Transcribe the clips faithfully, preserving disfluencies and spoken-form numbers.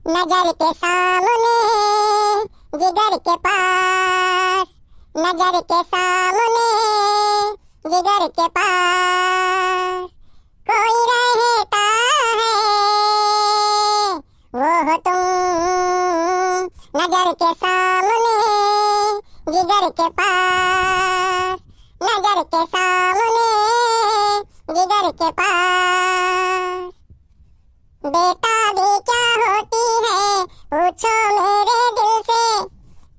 नजर के सामने, जिगर के पास, नजर के सामने, जिगर के पास कोई रहता है, वो हो तुम। नजर के सामने, जिगर के पास, नजर के सामने, जिगर के पास। बेताबी क्या होती है, पूछो मेरे दिल से।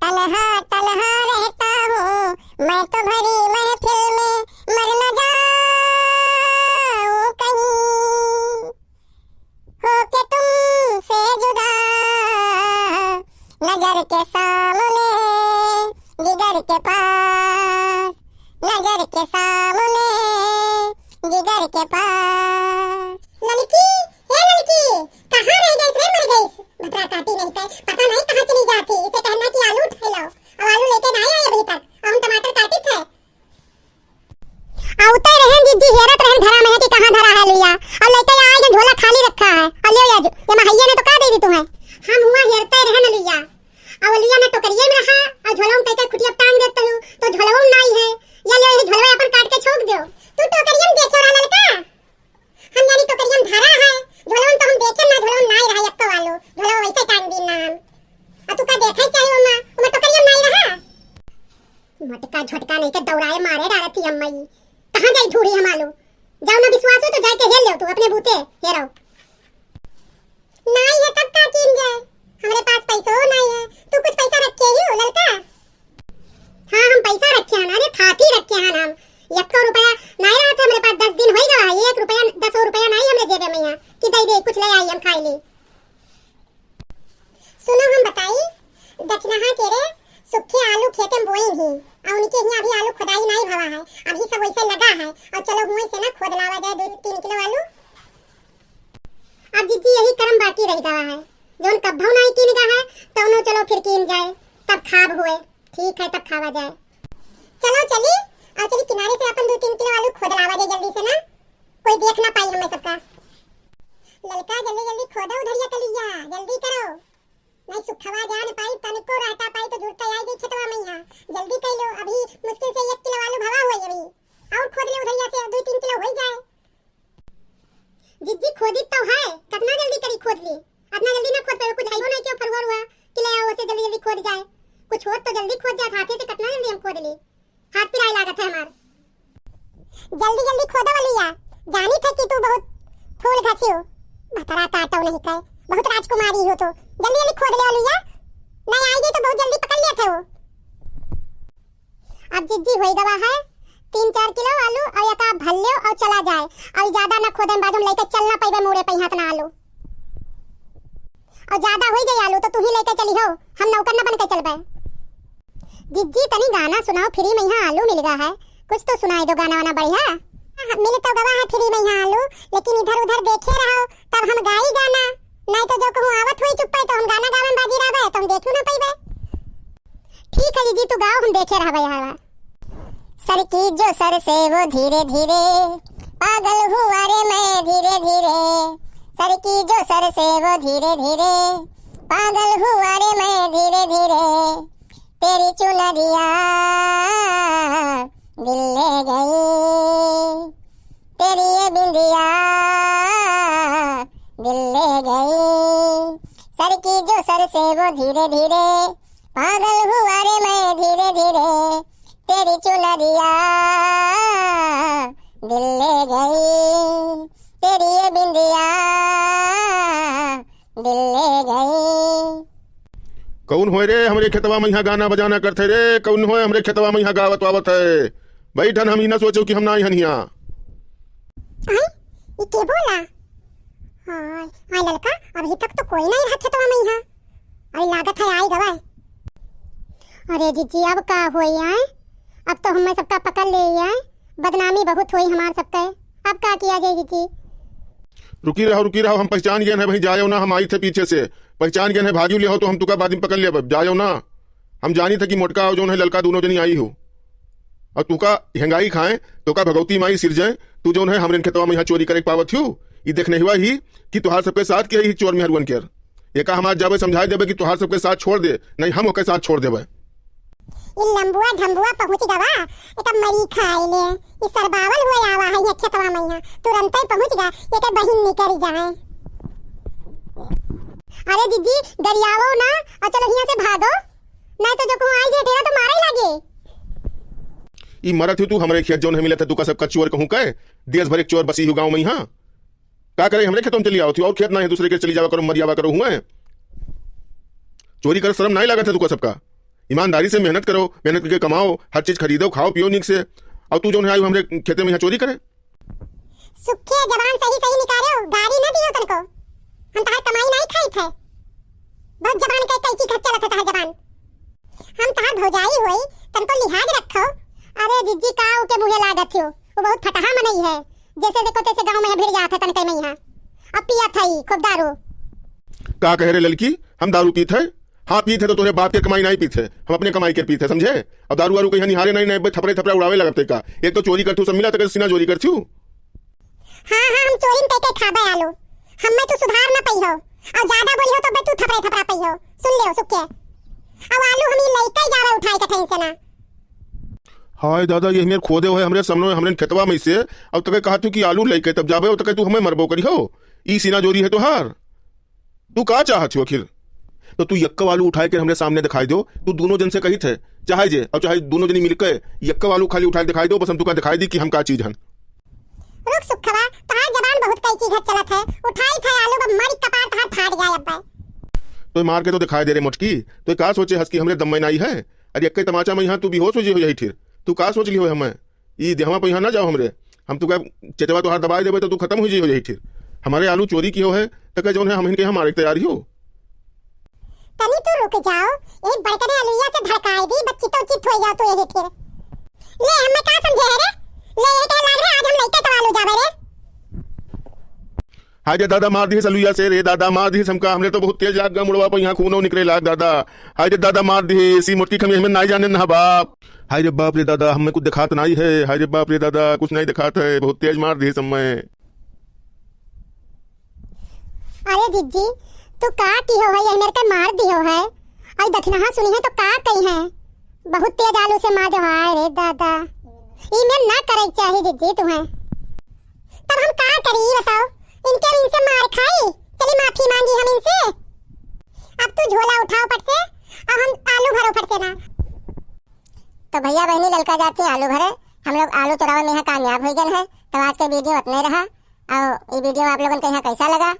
तन्हा तन्हा रहता हूँ मैं तो भरी महफिल में, मर न जाऊँ कहीं होके तुमसे जुदा। नजर के सामने, जिगर के पास, नजर के सामने, जिगर के पास। ललकी, हे ललकी, कहाँ रह गइस रे, मर गइस? भतरा काटी नहीं थे, पता नहीं कहाँ चली जाती। इसे कहना कि आलू उठा लो, अब आलू लेके ना आए अभी तक, अब हम टमाटर काटी थे। आ उतै रहन जिज्जी, हेरत रहन घरा में है कि कहाँ धरा है लुइया। अब लइके आए जो झोला खाली रखा है। अब ले जा जो, ये महैया ने तो का दे दी तुम्हें? हम हुआ हेरते रहन लुइया। अब लुइया ना टोकरिया में रहा, और झोला में कई कई खुटिया टांग देते हो, तो झोलवा में नाई है। या ले ये झोलवा अपन काट के छोक दो। तू टोकरिया में देखे रहा ललका? हम जानी टोकरिया में धरा है। झोलवा में तो हम देखे ना, झोलवा में नाई रहा एक्को आलू। झोलवा वैसे टांग दी ना हम। आ तू का देखे चाहे ओमा, ओमा टोकरिया में नाई रहा? मोटका झोटका नहीं के दौड़ाए मारे डारत ही अम्मा ई। कहाँ जाई ढूढ़ी हम आलू? जाओ ना विश्वास हो तो जाके हेर लो तू अपने बूते, हेरो। नाई है तब का कीन जाए? हमरे पास पैसो नाई है। तू कुछ पैसा रखे ही हो ललका? हाँ हम पैसा रखे हैं ना, अरे थाती रखे हैं हम। एक रुपया नाई रहा था हमरे पास, दस दिन हो ही गया है, एक रुपया, दस रुपया नाई हमरे जेबे में है कि दे दे कुछ ले आई हम खाई ली। सुनो हम बताई, दक्षिणहा के रे सुखे आलू खेते में बोई ही, और उनके हियाँ अभी आलू खुदाई नाई भवा है, अभी सब वैसे लगा है, और चलो हुए से ना खोद लावा जाए दो तीन किलो आलू। अब जिज्जी यही करम बाकी रह गवा है, जौन कब्भौ नाई कीन गा है, तौनो चलो फिर कीन जाए, तब खाब हुए, ठीक है तब खावा जाए। चलो चली, और चली किनारे से अपन दो तीन किलो आलू खोद लावा जाए जल्दी से ना, कोई देख ना पाई हमें सबका। ललका जल्दी जल्दी खोदो उधरिया कलिया, जल्दी करो। नहीं सुखवा जान पाई, तनिको रहता पाई तो जुड़ता आई गई खेतवा में यहाँ। जल्दी कर लो, अभी मुश्किल से एक किलो आलू भवा हुआ अभी। और खोद ले उधरिया से, दो तीन किलो हो ही जाए। जिज्जी खोदी तो है, कितना जल्दी करी खोद ली। इतना जल्दी ना खोद पाए, कुछ है नहीं क्यों फरुआ रुआ कि ले आओ उसे जल्दी जल्दी खोद जाए। कुछ हो तो जल्दी खोद जाए, हाथे से कितना जल्दी हम खोद ली। हाथ पिराए लागत है हमार। जल्दी जल्दी खोदो वलिया, जानी थे कि तू बहुत फूल घसी हो। भतरा काटो नहीं कहे, बहुत राजकुमारी हो तो। जल्दी जल्दी खोद ले वलिया, नहीं आई गई तो बहुत जल्दी पकड़ लिया थे वो। अब जिज्जी होई गवा है तीन चार किलो आलू और एक आप भर लो और चला जाए, और ज्यादा ना खोदे में बाद हम लेके चल ना पैबे मूड़े पे हाथ ना आलू। और ज्यादा होई जाए आलू तो तू ही लेके चली हो, हम नौकर न बन के चलबे। जिज्जी तनी गाना सुनाओ, फ्री में यहाँ आलू मिल गया है, कुछ तो सुनाई दो गाना वाना बढ़िया। मिल तो गवा है फ्री में यहाँ आलू, लेकिन इधर उधर देखे रहो तब हम गाई गाना, नहीं तो जो कहूँ आवत हुई चुप्पे तो हम गाना गावे में बाजी रहबे तो हम देखू ना पैबे। ठीक है जिज्जी तू गाओ, हम देखे रहबे यहाँ। सरकी जो सर से वो धीरे धीरे, पागल हुआ रे मैं धीरे धीरे। सरकी जो सर से वो धीरे धीरे, पागल हुआ रे मैं धीरे धीरे। तेरी चुनरिया दिल ले गई, तेरी ये बिंदिया दिल ले गई। सरकी जो सर से वो धीरे धीरे, पागल हुआ रे मैं धीरे धीरे। तेरी चुनरिया दिल ले गई, तेरी ये बिंदिया दिल ले गई। कौन होय रे हमरे खेतवा में यहाँ गाना बजाना करते रे? कौन होय हमरे खेतवा में यहाँ गावत वावत है? बैठन हम ही ना सोचो कि हम ना हन हिया। आई, ई के बोला? हाय, हाय ललका, अभी तक तो कोई नहीं रहा खेतवा में यहाँ। अरे लागत है आई गवा है। अरे जिज्जी, अब का होई आए? अब तो हमें सबका पकड़ ले आए, बदनामी बहुत होई हमार सबके। अब का किया जाए जिज्जी? रुकी रहो, रुकी रहो, हम पहचान गए हैं भाई, जायो ना, हम आई थे पीछे से, पहचान गए हैं, भागी ले हो तो हम तुका बाद में पकड़ लेब, जायो ना। हम जानी थे कि मोटका और जौन है ललका दोनों जनी आई हो, और तुका हेंगाई खाए, तुका भगवती माई सिरजय, तू जौन है हमरे खेतवा में यहाँ चोरी करे के पावत हो। ई देखने हुआ ही कि तुहार सबके साथ किया ही चोर मेहरुअन के। एका हम आज जाबे समझाइ देबे कि तोहार सबके साथ छोड़ दे, नहीं हम ओके साथ छोड़ देबे। ई लंबुआ ढंबुआ पहुँच गवा, एका मरी खाए ले। ई सरबावल हुए आवा है ये खेतवा में यहाँ, तुरंते पहुँच गा, एकर बहिन निकल जाए। अरे जिज्जी, गरियावो ना, और चलो हियाँ से भागो, नहीं तो जो कहूँ आई जे डेरा तो मारे लागे। ई मरत हो तू हमरे खेत जौन है मिलत है तू का सबका चोर कहूँ के, देश भर एक चोर बसी हो गाँव में यहाँ। का करे हमरे खेतों में चली आवत हो, और खेत ना है दूसरे के चली जावा करो, मर जावा करो हुए। चोरी करे शर्म नहीं लागत है तू का सबका। ईमानदारी से मेहनत करो, मेहनत करके कमाओ, हर चीज खरीदो, खाओ पियो नीक से। और तू जौन है आयु हमरे खेते में यहाँ चोरी करे। सुखे जबान सही सही निकालो, गारी न दियो तनको। हम तहार कमाई नहीं खाई थे। बहुत जबान के कैची घर चलत है तहार जबान। हम तहार भौजाई होई, तनको लिहाज रखो। अरे जिज्जी का ओके मुँहे लागत हो, वो बहुत फटहा मनई है। जैसे देखो तैसे गाँव में भिड़ जात है तनके में यहाँ। अब पियत है खूब दारू। का कहे रे ललकी, हम दारू पीत है? हाँ पीत है तो तोरे बाप के कमाई नहीं पीत है, हम अपने कमाई के पीत है, समझे? अब दारू वारू कहीं निहारे नहीं, नहीं थपड़े थपड़ा उड़ावे लगते का। एक तो चोरी करथू, सब मिला तक सीना चोरी करथू। हाँ, हाँ, हम चोरी करके खाबे आलू। हम में तू सुधार न पई हो। और ज्यादा बोली हो तो बे तू थपड़े थपड़ा पई हो। सुन ले सुखे। अब आलू हम ई लइके जावे उठाई के ठैन से ना। हाय दादा, ये हमें खोदे हुए हमरे सामने, हमरे खेतवा में से। अब तके कहा तू कि आलू लइके तब जाबे, अब तके तू हमें मरबो करी हो। ई सीना जोरी है तोहार। तू का चाहत हो आखिर? तो तू यक्का आलू उठाए के हमरे सामने दिखाई दो, तू दोनों जन से कहित है, चाहे जे, और चाहे दोनों जनी मिलके यक्का आलू खाली उठाए के दिखाई दो, बस हम तुका दिखाई दी कि हम का चीज हन। रुक सुखवा, तहार जबान बहुत कैची घर चलत है, उठाई थे आलू बा, मारी कपार तहार फाट जाए अब्बे। तो मार के तो दिखाई दे रे मोटकी, तो का सोचे हस कि हमरे दम में नाई है? अरे यक्के तमाचा में यहाँ तू बेहोश हो जी हो यही ठिर, तू का सोच ली हो हमें? ई देहवा पे यहाँ ना जाओ हमरे, हम तुका चेचवा तोहार दबाए देबे तो तू खत्म हो जी हो यही ठिर। हमारे आलू चोरी किहो है, तके जौन है हम इनके यहाँ मारे के तैयार ही हो। तनी तू रुक जाओ, यही बड़कने अलुइया से धड़काए दी, बस चितो चित हो जाओ तू यही ठिर। ले, हमें का समझे है रे? ले, यही कहे लाग रे, आज हम लइके तो आलू जाबे रे। हाय रे दादा, मार दिहिस अलुइया से रे दादा, मार दिहिस हमका, हमरे तो बहुत तेज लाग गा मुड़वा पर, यहाँ खूनो निकरे लाग दादा। हाय रे दादा, मार दिहिस, ई मोटकी खमी हमें नाई जाने ना बाप। हाय रे बाप रे दादा, हमें कुछ दिखात नाई है। हाय रे बाप रे दादा, कुछ नाई दिखात है, बहुत तेज मार दिहिस हमें। अरे जिज्जी, तू का किहो है, यही मेरे के मार दिहो है। और दखिनहा सुनी है तो का कही है, बहुत तेज आलू से मार दो। हाय रे दादा, ई मेर ना करे के चाही जिज्जी तुम्हें। तब हम का करी, ई बताओ? इनके, इनसे मार खाई? चली माफी मांगी हम इनसे। अब तू झोला उठाओ फट से, अब हम आलू भरो फट से ना। तो भैया बहनी ललका जाती आलू भरे, हम लोग आलू चोरावे में यहाँ कामयाब हो गए हैं। तो आज के वीडियो इतने रहा। और ये वीडियो आप लोगन के यहाँ कैसा लगा?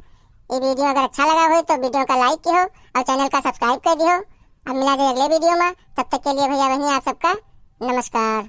ये वीडियो अगर अच्छा लगा हो तो वीडियो का लाइक किहो और चैनल का सब्सक्राइब कर दिहो। अब मिला जाए अगले वीडियो में, तब तक के लिए भैया बहनी आप सबका नमस्कार।